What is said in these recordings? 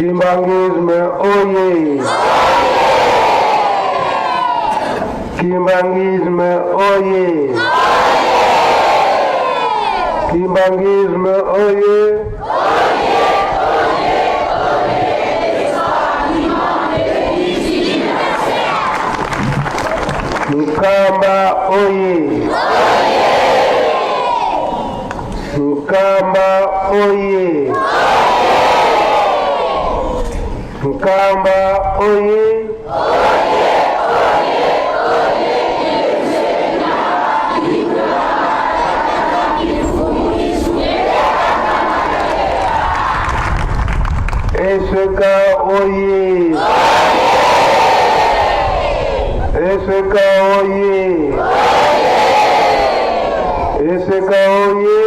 Kimbanguisme oye! Kimbanguisme oye! Kimbanguisme oye! Nkamba oye! Nkamba oye! Nkamba oye! Eseka oye! Eseka oye! Eseka oye!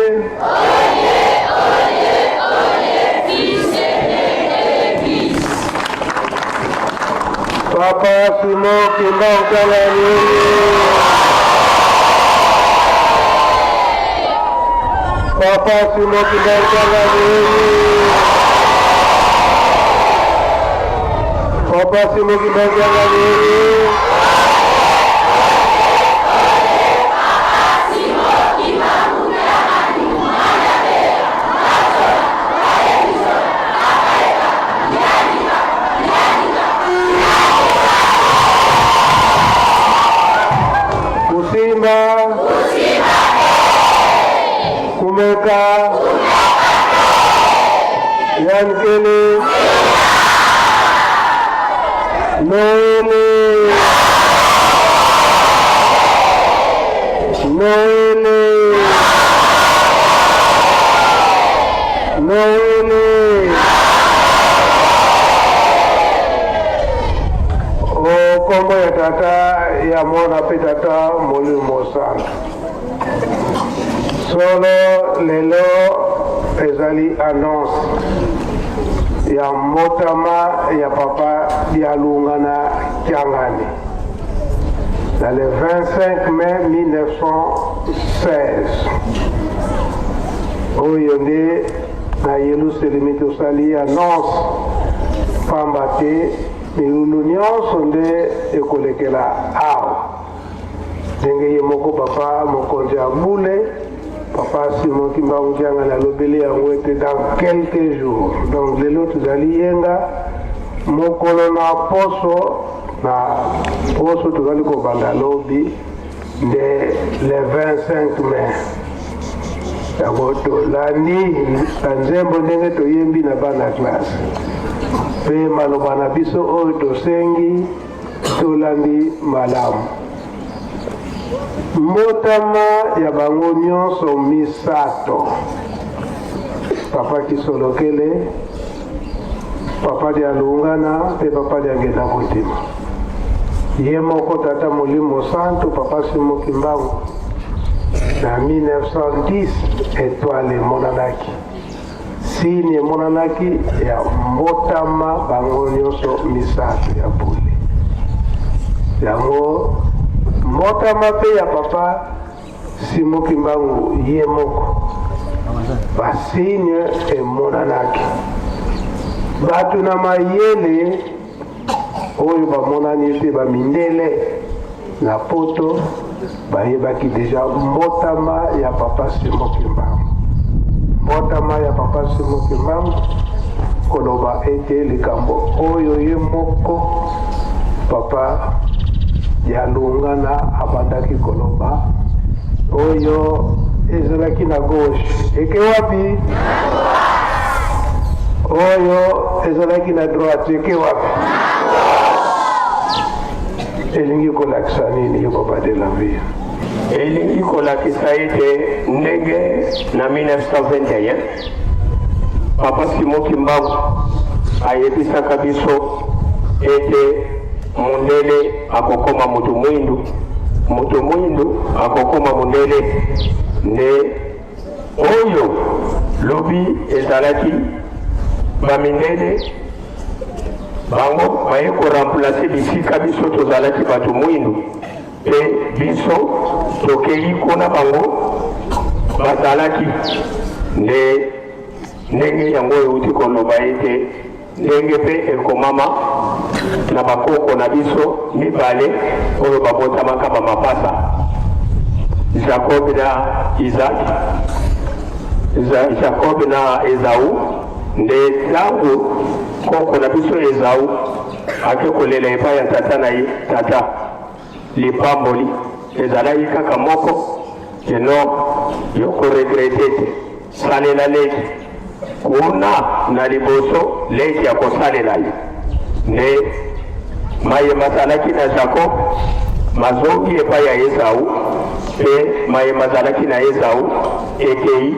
Papa Simon Kimbangu Kiangani oye! Papa Simon Kimbangu Kiangani oye! Papa Simon Kimbangu Kiangani oye! Kusimba, kumeka, yankele, noele, noele, noele. O kombo ya Tata, ya Mwana mpe Tata Molimo Santu. Solo lelo ezali annonce ya mbotama ya Papa Dialungana Kiangani na le 25 mai 1916 oyo nde na Yelusalemi tosali annonce, pamba te milulu nyonso nde ekolekela awa, ndenge ye moko papa mokonzi ya bule Papa Simon Kimbangu Kiangani alobeli yango ete dans quelques jours. Donc lelo tozali yenga mokolo na poso na poso tozali kobanda lobi nde le 25 mai. Yango tolandi banzembo ndenge toyembi na bana classe mpe maloba na biso oyo tosengi tolandi malamu. Mbotama ya bango nyonso misato, Papa Kisolokele, Papa Dialungana mpe Papa Diangenda Kondima. Ye moko Tata Molimo Santu, Papa Simon Kimbangu, na 1910 etoile emonanaki, signe emonanaki ya mbotama bango nyonso misato ya bule. Yango mbotama mpe ya Papa Simon Kimbangu ye moko, basigne emonanaki. Bato na mayele oyo bamonani mpe bamindele na poto bayebaki deja mbotama ya Papa Simon Kimbangu. Mbotama ya Papa Simon Kimbangu koloba ete likambo oyo ye moko Papa Dialungana abandaki koloba, oyo ezalaki na gauche eke wapi, oyo ezalaki na droite eke wapi? Elingi kolakisa nini yo Papa de la vie? Elingi kolakisa ete ndenge na 1921 Papa Simon Kimbangu ayebisaka biso ete mundele akokoma moto mwindu, moto mwindu akokoma mundele, nde oyo lobi ezalaki bamindele bango baye koremplace bisika biso tozalaki bato mwindu, mpe biso tokei kuna bango bazalaki. Nde ndenge yango euti koloba ete. Ndenge mpe ekomama na bakoko na biso mibale oyo babotamaka ba mapasa, Jacob na Isaac, Jacob na Ezau. Nde ntango koko na biso Ezau ake kolela epai ya tata na ye, tata lipamboli ezalaki kaka moko, keno yo koregrete te, salela leki kuna na liboso, leki akosalela yo. Nde maye mazalaki na Jacob mazongi epai ya Ezau, mpe maye mazalaki na Ezau ekei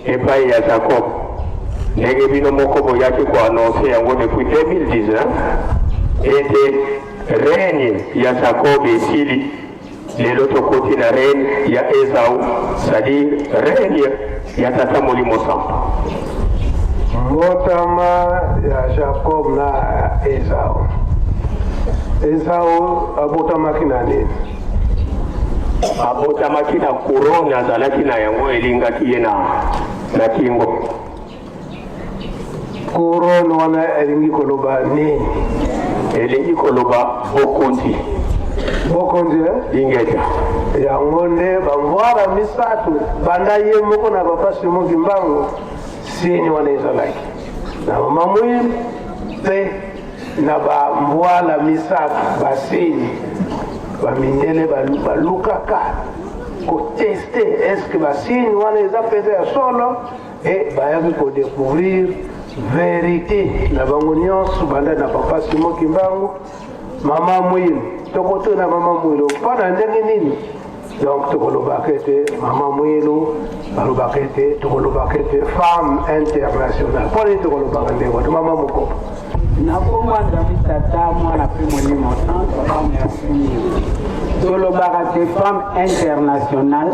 epai ya Jacob. Ndenge bino moko boyaki koannonce yango depuis 2019 ete règne ya Jacob esili, lelo tokoti na règne ya Esau, c'est-à-dire règne ya Tata Molimo Santu. Mbotama ya Jacob na Esau. Esau abotamaki na nini? Abotamaki na couronne azalaki na yango, elingaki ye na kingo. Couronne wana elingi koloba nini? Elingi koloba bokonzi. Bokonzi, eh? Ingeta. Yango nde bamvwala misato banda ye moko na papa Simon Kimbangu, signe wana ezalaki na mama Mwilu mpe na bambwala misato, basigne bamindele balukaka koteste est-ce basigne wana eza mpenza ya solo. E bayaki kodécouvrir verité na bango nyonso banda na papa Simon Kimbangu, mama Mwilu. Tokotuna mama Mwilu mpo na ndenge nini? Donc tokolobaka ete mama Mwilu balobaka ete, tokolobaka ete femme internationale. Mpo nini tokolobaka ndenge wana, mama Mokopo? Nakomwa Nzambe Tata, Mwana mpe Molimo Santo. Papa, merci mingi. Tolobaka te femme internationale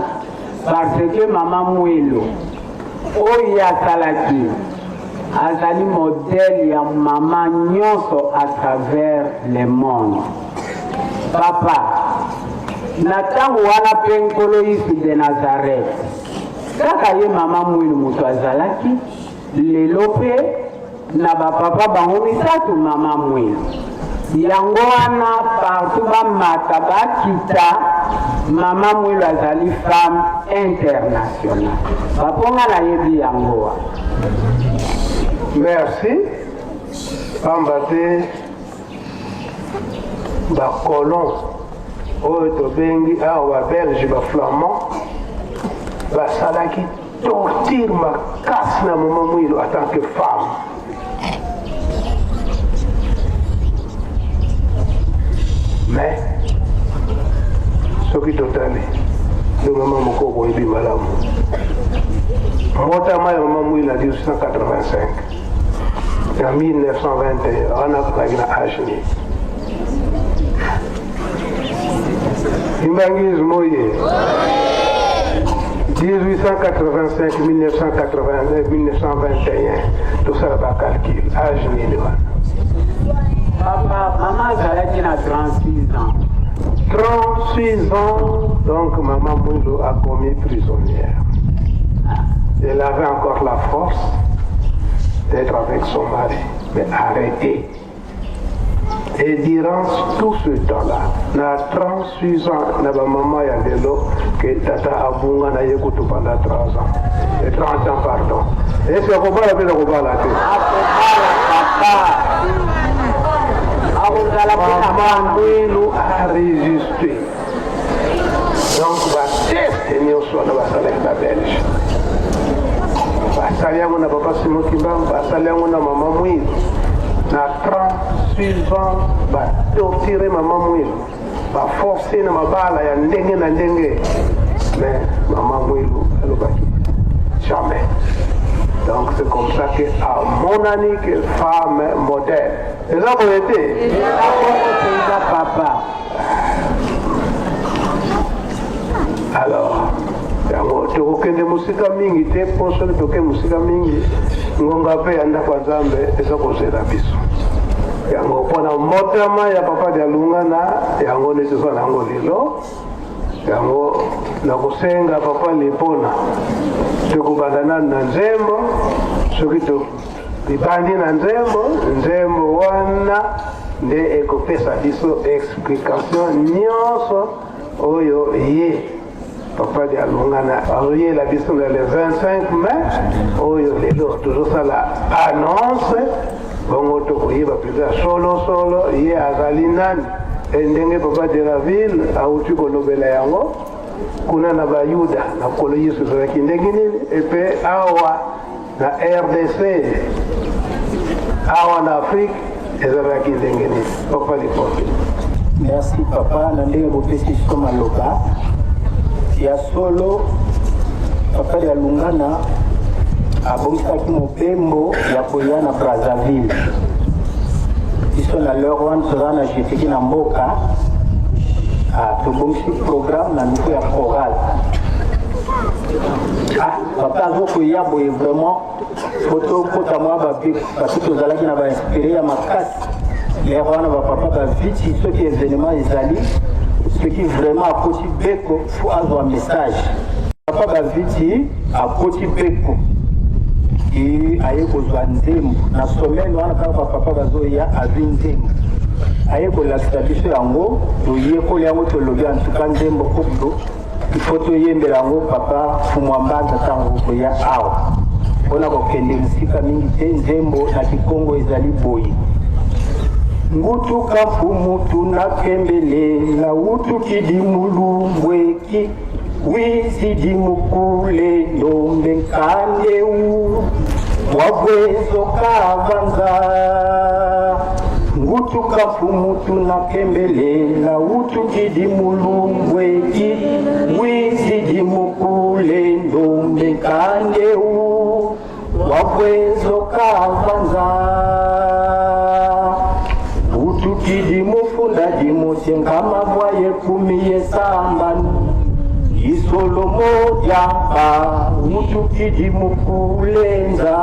parce que mama Mwilu oyo asalaki azali modèle ya mama nyonso à travers le monde. Papa, na ntango wana mpe Nkolo Yesu de Nazareth, kaka ye mama Mwilu moto azalaki. Lelo mpe na bapapa bango misato, mama Mwilu. Yango wana partout bamata bakita, mama Mwilu azali femme internationale. Baponga nayebi yango wana. Merci. Pamba te bacolon oyo tobengi awa babelge, baflamand, basalaki torture makasi na mama Mwilu en tant que femme. Mais soki totali nde mama moko boyebi malamu mbotama ya mama Mwilu na 1885, na 1921 wana azalaki na age nini? Kimbanguisme oye! 1885, 1989, 1921, tosala bacalcul, age nini wana? Papa, mama azalaki na 36 ans. 36 ans, donc maman Mwilu a commis prisonnière. Elle avait encore la force d'être avec son mari, mais arrêtée. Et durant tout ce temps-là, na 36 ans, na bamama ya lelo ke tata abunga na ye kutu pendant 30 ans, et 30 ans, pardon, est-ce que akobala mpe nakobala te? Akobala, papa, akozala mpe na Mama bana. Mwilu a résisté. Donc bateste nyonso wana basalaki, babelge basali yango na papa Simon Kimbangu, basali yango na mama Mwilu. Na 36 ans batorture mama Mwilu, baforce na mabala ya ndenge na ndenge, mais mama Mwilu alobaki jamais. Donc c'est comme ça que amonani que femme modèle eza boye te. Eza bongo mpenza, papa. Alors yango tokokende mosika mingi te, mpo soki toke mosika mingi, ngonga mpe ya ndako ya Nzambe eza kozela biso. Yango mpona mbotama ya papa Dialungana, yango nde toza na yango lelo. Yango nakosenga papa Lipona, tokobanda nanu na nzembo soki to. Libandi na nzembo, nzembo wana nde ekopesa biso explication nyonso oyo ye Papa Dialungana azoyela biso na le 25 mai oyo lelo tozosala annonce, bongo tokoyeba mpenza solo solo ye azali nani. E ndenge Papa de la ville awuti kolobela yango kuna na Bayuda na Nkolo Yesu ezalaki ndenge nini, epe awa na RDC, awa na Afrique ezalaki ndenge nini. Papa Lipote. Merci papa na ndenge bopesi biso maloba ya solo. Papa ya Lungana abongisaki mobembo ya koya na Brazzaville. Biso na l'heure wana toza na jeteki na mboka, tobongisi programme na niveau ya chorale. Papa azokoya boye, vraiment po tokota mwa babi parce tozalaki na bainspiré ya makasi l'heure wana. Bapapa baviti, soki événement ezali, soki vraiment akoti beko, fo azwa message. Papa baviti akoti beko e aye kozwa nzembo na semaine wana kaka. Bapapa bazoya, azwi nzembo, aye kolakisa biso yango, toyekoli yango, tolobi antuka nzembo oyo il faut toyembela yango papa Fumwa Mbanza ntango koya awa. Mpona kokende mosika mingi te, nzembo na Kikongo ezali boye: ngutuka mfumu tunakembelela utukidi mulumbweki wizidi mukule ndombe nkandeu wabwezo kavanza. Ngutuka mfumu tunakembelela utukidi mulumbweki wizidi mukule ndombe nkandeu wabwezo kavanza. Utukidi mufunda dimusenga mabwa yekumi yesambanu isolomo dyamba utukidi mukulenza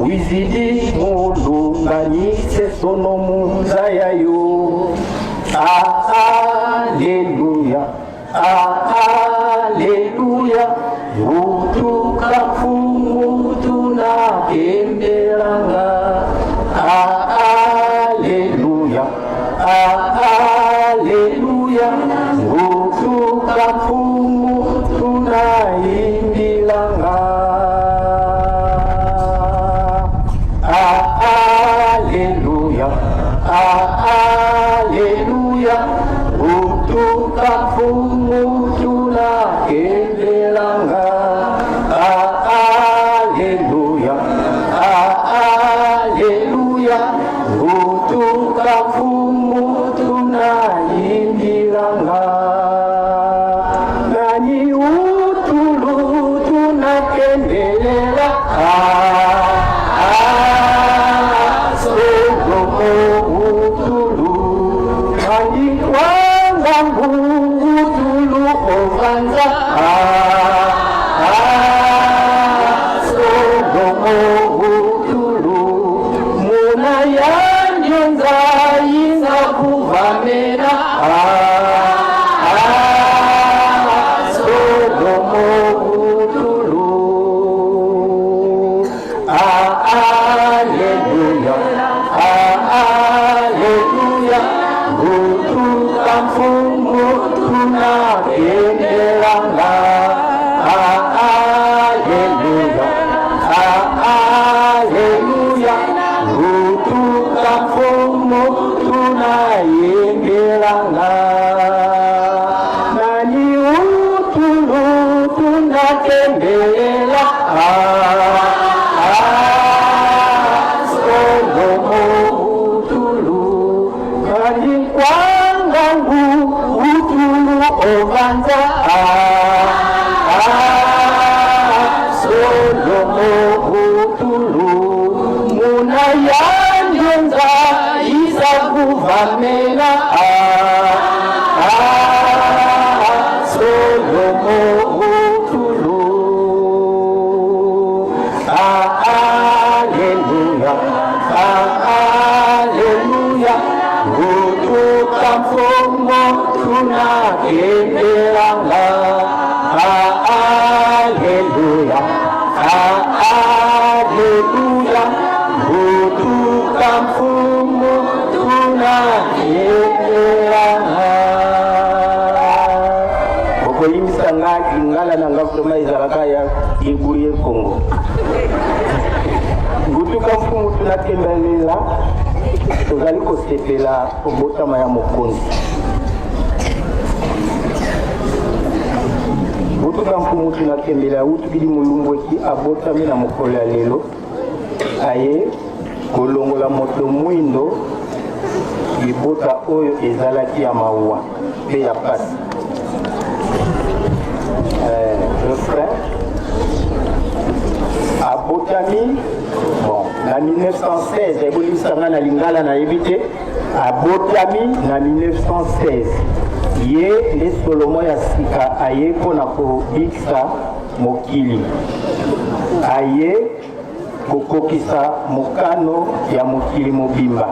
wizidi mulunganise sono munza yayo. Aleluya, aleluya, utuka mfumu tunakembelanga. Aleluya, aleluya, utuka mfumu tunaimbilanga. Aleluya, aleluya, utuka mfumu tunakembelanga. Aleluya, aleluya, utuka mfumu tunaimbilanga. Nani utulu tunakembelela Solomo utulu nani wangangu utulu ovanza. Solomo utulu muna yanyonza inza kuvamena. Solomo utulu. Aleluya, aleluya, utuka mfumu tunakendelanga. Aleluya, aleluya, utuka mfumu tunayembelanga. Nani utulu tunakembela Solomo utulu nani kwangangu utulu ovanza. Solomo utulu muna yanyonza iza kuvamela. Solomo utulu. Lingala na nga vraiment ezalaka ya débrouiller Congo. Ngutuka mfumu tunatembelela, tozali kosepela kobotama ya mokonzi. Ngutuka mfumu tunatembela utukili mulumbweki abotami na mokolo ya lelo aye kolongola moto mwindo libota oyo ezalaki ya mawa mpe ya pasi. Eh, refrain abotami bon na 1916 ebolimbisa ngai na lingala nayebi te abotami na 1916 ye nde solomo ya sika aye mpo na kobikisa mokili aye kokokisa mokano ya mokili mobimba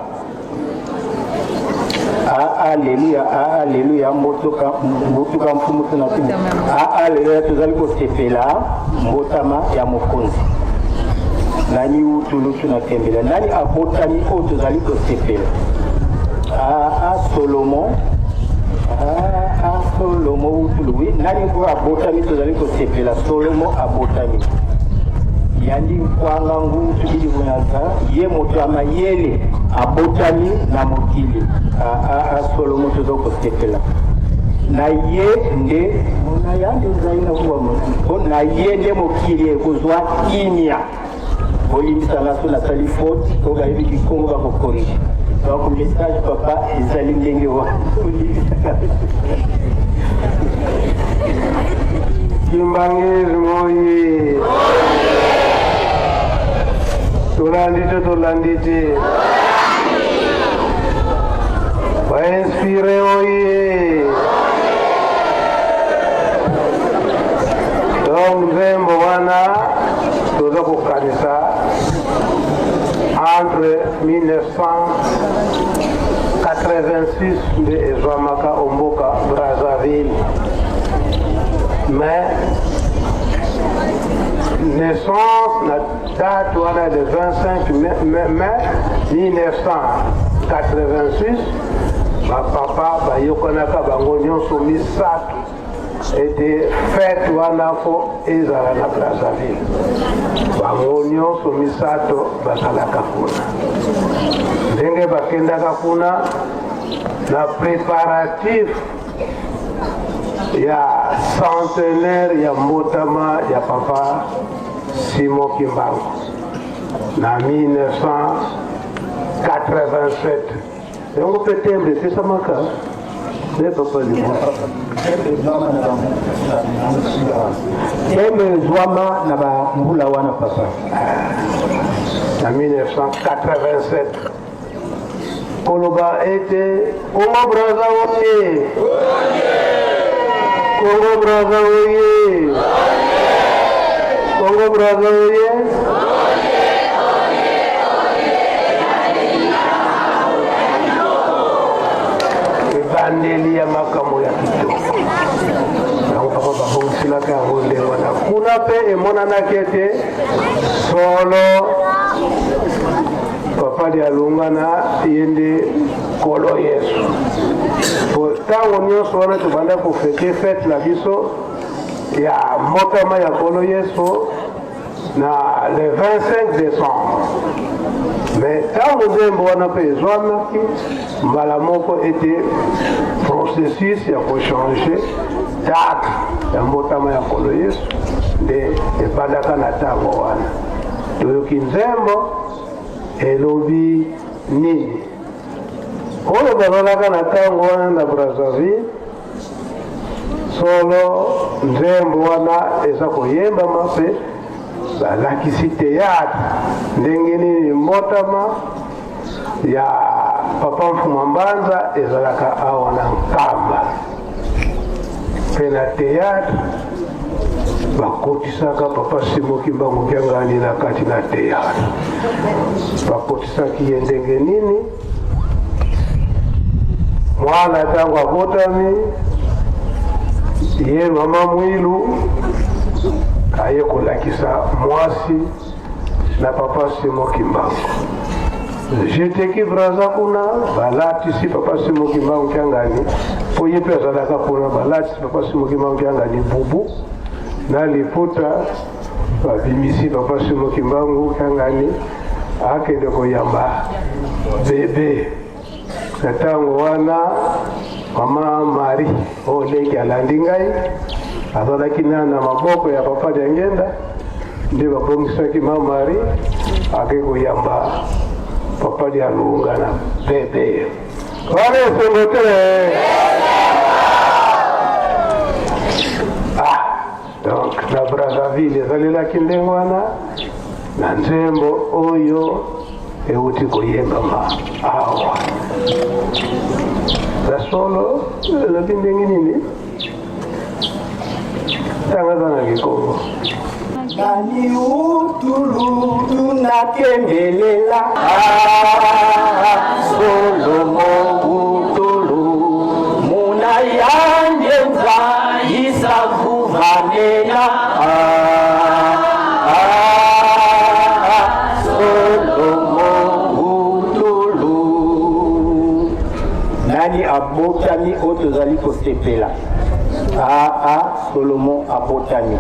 Aleluya, aleluya, mbotoka mbotoka mfumu tuna tuna. Aleluya, tozali kosepela mbotama ya mokonzi. Nani utulutu na tembela? Nani abotami oyo tozali kosepela? A Solomo, a Solomo utulu. Oui, nani oyo abotami tozali kosepela? Solomo abotami. Yandi nkwanga ngutu bili bunyaza ye moto ya mayele abotami na mokili solomo toza kosepela na ye nde na yandi nzai na kuwa po na ye nde mokili ekozwa kimia bolimbisa nga so nasali faute oyo bayebi kikongo bakokorige donc message papa ezali ndenge wana olimbisaka. Kimbanguisme oye! Tolandi te tolandi te. Bainspire oye! Donc nzembo wana toza kokanisa entre 1986 nde ezwamaka omboka Brazzaville mais naissance na date wana le 25 mai, mai 1986 bapapa bayokanaka bango nyonso misato ete fete wana fo ezala na Brazzaville. Bango nyonso misato bazalaka kuna. Ndenge bakendaka kuna na préparatif ya centenaire ya mbotama ya papa Simon Kimbangu na 1987. Yango mpe tembe epesamaka nde papa liboso. Tembe ezwama na bambula wana papa. Na 1987 koloba ete Congo Brazza oye! Congo Brazza oye! Congo Brazza oye! Ebandeli ya makambo ya kitoko yango papa babongiselaka yango ndenge wana kuna mpe emonanaki ete solo papa Dialungana ye nde Nkolo Yesu. Po ntango nyonso wana tobanda kofete fete na biso ya mbotama ya Nkolo Yesu na le 25 décembre. Mais ntango nzembo wana mpe ezwamaki mbala moko ete processus ya kochange date ya mbotama ya Nkolo Yesu nde ebandaka na ntango wana. Toyoki nzembo elobi nini? Oyo bazalaka na ntango wana na Brazzaville, solo nzembo wana eza koyembama mpe balakisi théâtre ndenge nini mbotama ya papa Mfuma Mbanza ezalaka awa na Nkamba mpe na théâtre bakotisaka papa Simo Kimbangu Kiangani na kati na théâtre. Bakotisaki ye ndenge nini? Mwana ntango abotami, ye mama Mwilu aye kolakisa mwasi na papa Simo Kimbangu. Jeteki Brazza kuna balatisi papa Simo Kimbangu Kiangani, mpo ye mpe azalaka kuna, balatisi papa Simo Kimbangu Kiangani bubu. Na liputa babimisi papa Simo Kimbangu Kiangani akende koyamba bebe. Na ntango wana mama Marie oyo leki alandi ngai azalaki na na maboko ya papa Diangenda, nde babongisaki mama Marie ake koyamba papa Dialunga na bebe. Wana esengo te. Ah, donc na Brazzaville ezalelaki ndenge wana na nzembo oyo euti koyembama awa na solo elobi ndenge nini ntango aza na kikongo Nani utulu tunakendelela ah, Solomo utulu muna yangenza isakuvanena ah, ah, Solomo utulu. Nani abotami oyo tozali kosepela? Aa, Solomo abotami.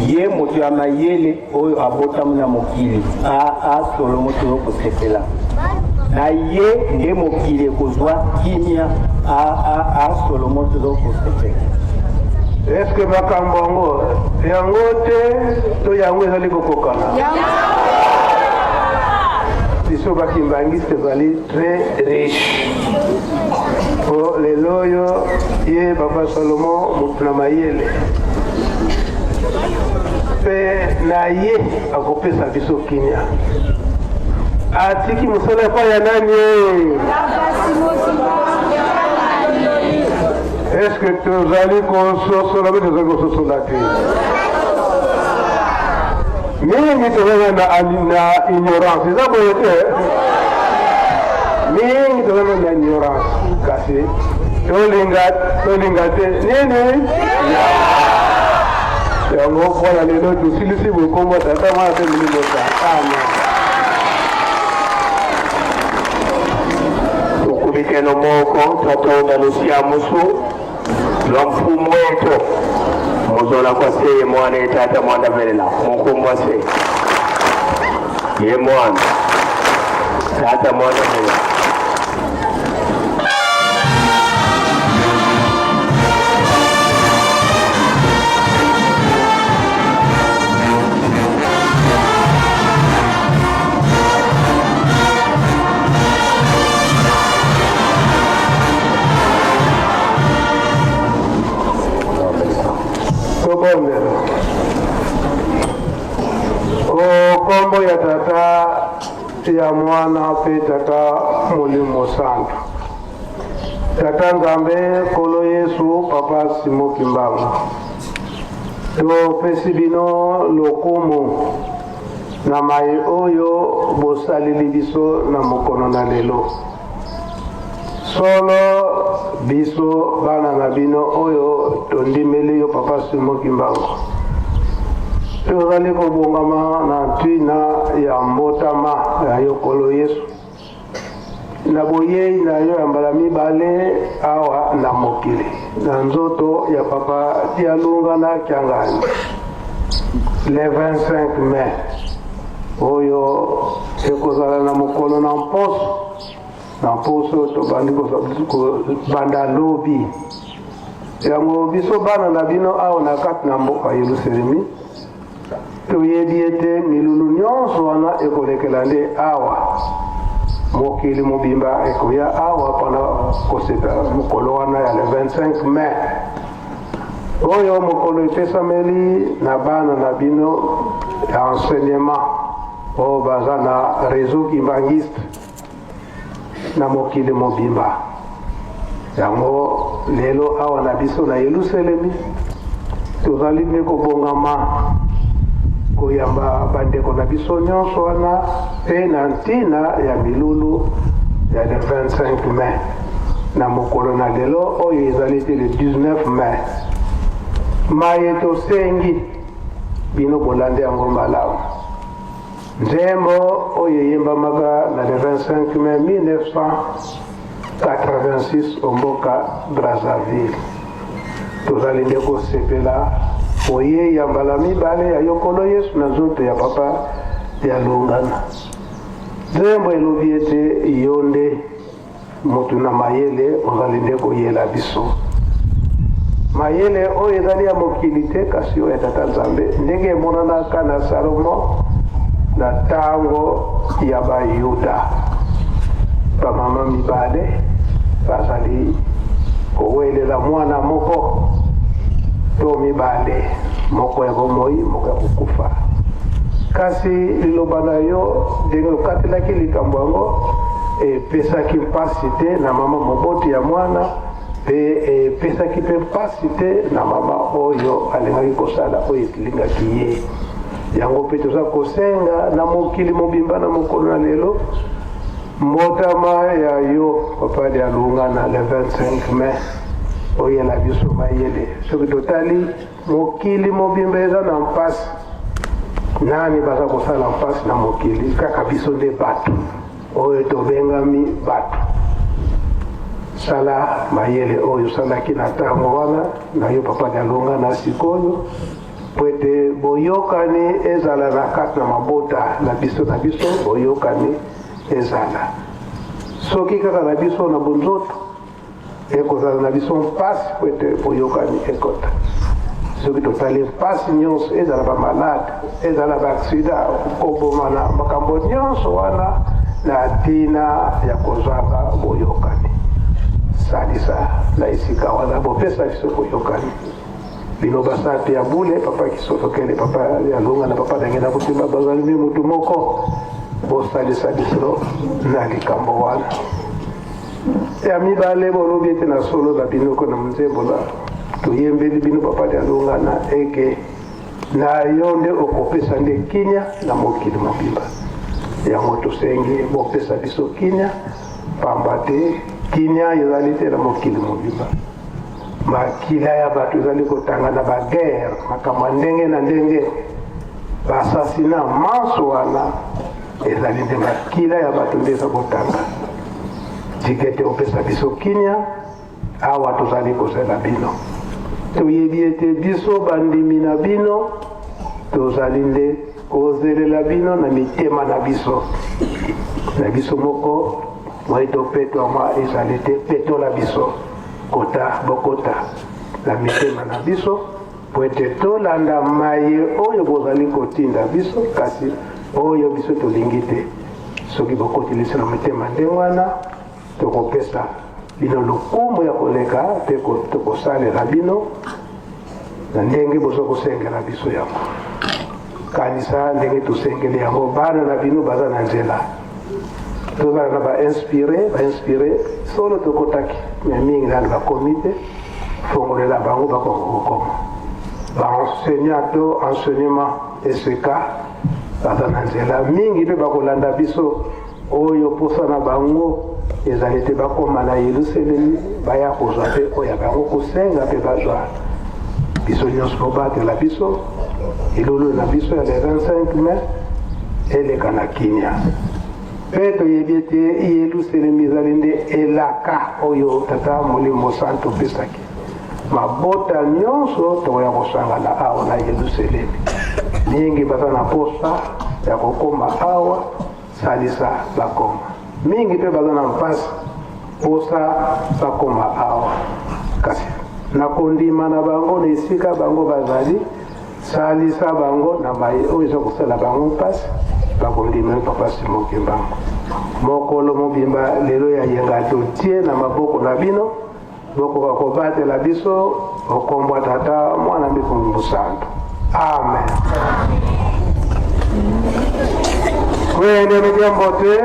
Ye moto ya mayele oyo abotami na mokili. Aa, Solomo tozo kosepela na ye nde mokili ekozwa kimia. Aa, Solomo tozo kosepela. Eske makambo yango yango te to yango ezali kokokana? Biso bakimbangiste ezali très riche po lelo oyo ye papa Salomo moto na mayele mpe na ye akopesa biso kimia. Atiki mosala epai ya nani? Eske tozali kososola mpe tozali kososola te? Mingi tozali na ignorance, eza boye te? Mingi tozali na ignorance, kasi tolinga tolinga te nini yango. Mpona lelo tosilisi bokombo Tata, Mwana mpe Molimo Santu. Amen. Tukubikeno moko twatonda lusiamusu lwa mfumu wetu muzola kwa seye mwana ye tata mwana velela mukumbwa se ye mwana tata mwana velela. Tobondela. O kombo ya Tata, ya Mwana mpe Tata Molimo Santu. Tata Nzambe, Nkolo Yesu, Papa Simo Kimbangu, topesi bino lokumu na maye oyo bosaleli biso na mokono na lelo. Solo biso bana na bino oyo tondimeli yo Papa Simo Kimbangu, tozali kobongama na ntina ya mbotama ya yo Nkolo Yesu, na boyei na yo ya mbala mibale awa na mokili na nzoto ya Papa Dialunga na Kiangani le 25 mai oyo ekozala na mokolo na mposo na mposo tobandi kobanda lobi yango. Biso bana na bino awa na kati na mboka Yerusalemi toyebi ete milulu nyonso wana ekolekela nde awa, mokili mobimba ekoya awa mpona kosepela mokolo wana ya le 25 mai oyo, mokolo epesameli na bana na bino ya enseignement oyo baza na réseau kimbangiste na mokili mobimba. Yango lelo awa na biso na Yelusalemi tozali nde kobongama koyamba bandeko na biso nyonso wana mpe na ntina ya milulu ya le 25 mai na mokolo na lelo oyo ezali te le 19 mai. Maye tosengi bino bolande yango malamu, nzembo oyo eyembamaka na le 25 mai 1986 omboka Brazzaville. Tozali nde kosepela boyei ya mbala mibale ya yo Nkolo Yesu na nzoto ya Papa Dialungana. Nzembo elobi ete yo nde moto na mayele ozali nde koyela biso mayele oyo ezali ya mokili te kasi oyo ya Tata Nzambe, ndenge emonanaka na Salomo na ntango ya Bayuda. Bamama mibale bazali kowelela mwana moko to mibale, moko ya bomoi, moko ya kokufa. Kasi liloba na yo, ndenge okatelaki likambo yango, epesaki mpasi te na mama moboti ya mwana, mpe epesaki mpe mpasi te na mama oyo alingaki kosala oyo elingaki ye. Yango mpe toza kosenga na mokili mobimba na mokolo na lelo, mbotama ya yo Papa Dialungana le 25 mai, oyela biso mayele. Soki totali mokili mobimba eza na mpasi, nani baza kosala mpasi na mokili? Kaka biso nde bato oyo tobengami bato. Sala mayele oyo osalaki na ntango wana na yo Papa Dialungana sikoyo, mpo ete boyokani ezala na kati na mabota na biso na biso, boyokani ezala soki kaka na biso na bonzoto, ekozala na biso mpasi mpo ete boyokani ekota. Soki totali mpasi nyonso, ezala bamalade, ezala baaksida, kobomana, makambo nyonso wana na ntina ya kozanga boyokani, salisa na esika wana, bopesa biso boyokani. Bino basapi ya bule, Papa Kisofokele, Papa ya Longa na Papa Dangena Kosimba bazali nde motu moko, bosalisa biso na likambo wana. Ya mibale, bolobi ete na solo na binoko na nzembo na toyembeli bino Papa ya Longa na eke na yo nde okopesa nde kimia na mokili mobimba. Yango tosengi bopesa biso kimia, pamba te kimia ezali te na mokili mobimba. Makila ya bato ezali kotanga na baguerre, makambo ya ndenge na ndenge, baassasina manso wana ezali nde makila ya bato nde eza kotanga. Tika ete opesa biso kimia awa tozali kozela bino. Toyebi ete biso bandimi na bino tozali nde kozelela bino na mitema na biso na biso moko. Moi topetwama ezali te, petola biso, kota bokota na mitema na biso, po ete tolanda maye oyo bozali kotinda biso, kasi oyo biso tolingi te. Soki bokoti biso na mitema ndenge wana, tokopesa bino lokumu ya koleka, mpe tokosalela bino na ndenge boza kosengela biso yango. Kanisa ndenge tosengeli yango, bana na bino baza na nzela, tozala na bainspire, bainspire solo tokotaki me mingi nanu bakomi te. Fongolela bango bakoka kokoma baenseignant to enseignement eseka, baza na nzela mingi mpe bakolanda biso. Oyo posa na bango ezali te bakoma na Yelusalemi, baya kozwa mpe oyo ya bango kosenga mpe bazwa. Biso nyonso bobatela biso elolo na biso ya le 25 mai eleka na kimia. Mpe toyebi ete Yelusalemi ezali nde elaka oyo Tata Molimo Mosantu opesaki mabota nyonso, tokoya kosangana awa na Yelusalemi. Mingi baza na posa ya kokoma awa, salisa bakoma. Mingi mpe baza na mpasi posa bakoma awa, kasi na kondima na bango na esika bango bazali, salisa bango na maye oyo eza kosala bango mpasi, bakondima yo Papa Simon Kimbangu. Mokolo mobimba lelo ya yenga totie na maboko na bino, bokoka kobatela biso okombwa Tata, Mwana mpe Mosantu. Amen. Kwende mitiambo te.